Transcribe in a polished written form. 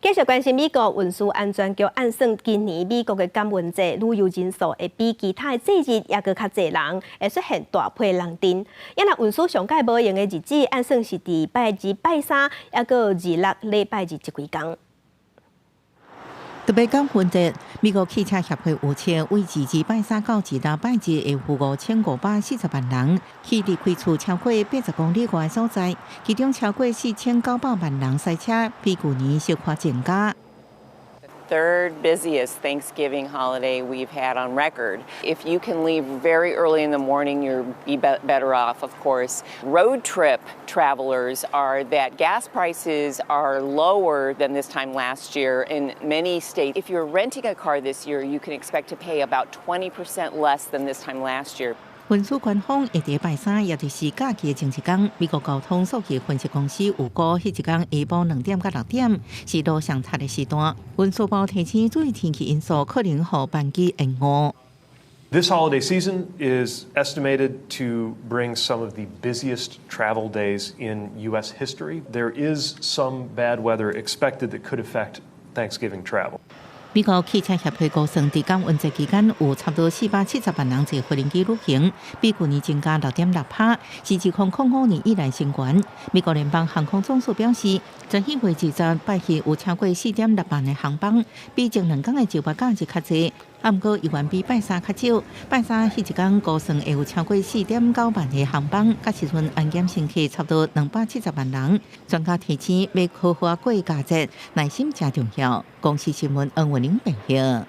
繼續關心美國運輸安全局按算今年美國的感恩節旅遊人數會比其他的節日猶閣較濟人，會出現大批人陣。啊若運輸上蓋無閒的日子，按算是佇拜二、拜三，猶閣二六禮拜日這幾工。特別感恩節，美國汽車協會預測，為二二拜三到二六拜日會有5540萬人去離開厝超過80公里外的所在，其中超過4900萬人駛車，比舊年小可增加。 Third busiest Thanksgiving holiday we've had on record. If you can leave very early in the morning, you'll be better off, of course. Road trip travelers are that gas prices are lower than this time last year in many states. If you're renting a car this year, you can expect to pay about 20% less than this time last year. 運輸官方會佇拜三，也就是假期的前一工，美國交通數據分析公司預估，彼一工下晡2點到6點是路上塞的時段。運輸部提醒注意天氣因素，可能予班機延誤。 This holiday season is estimated to bring some of the busiest travel days in U.S. history. There is some bad weather expected that could affect Thanksgiving travel. 美國汽車協會估算，佇感恩節期間有差不多470萬人坐飛機旅行，比舊年增加6.6%，是自2005年以來新高。美國聯邦航空總署表示，11月20拜四有超過4.6萬个航班，比前兩工的就業假日較濟。啊，毋過猶原比拜三較少。拜三彼一工估算會有超過4.9萬个航班，佮時陣安檢乘客差不多270萬人。專家提醒，欲好好過佳節，耐心誠重要。公視新聞黃文玲編譯。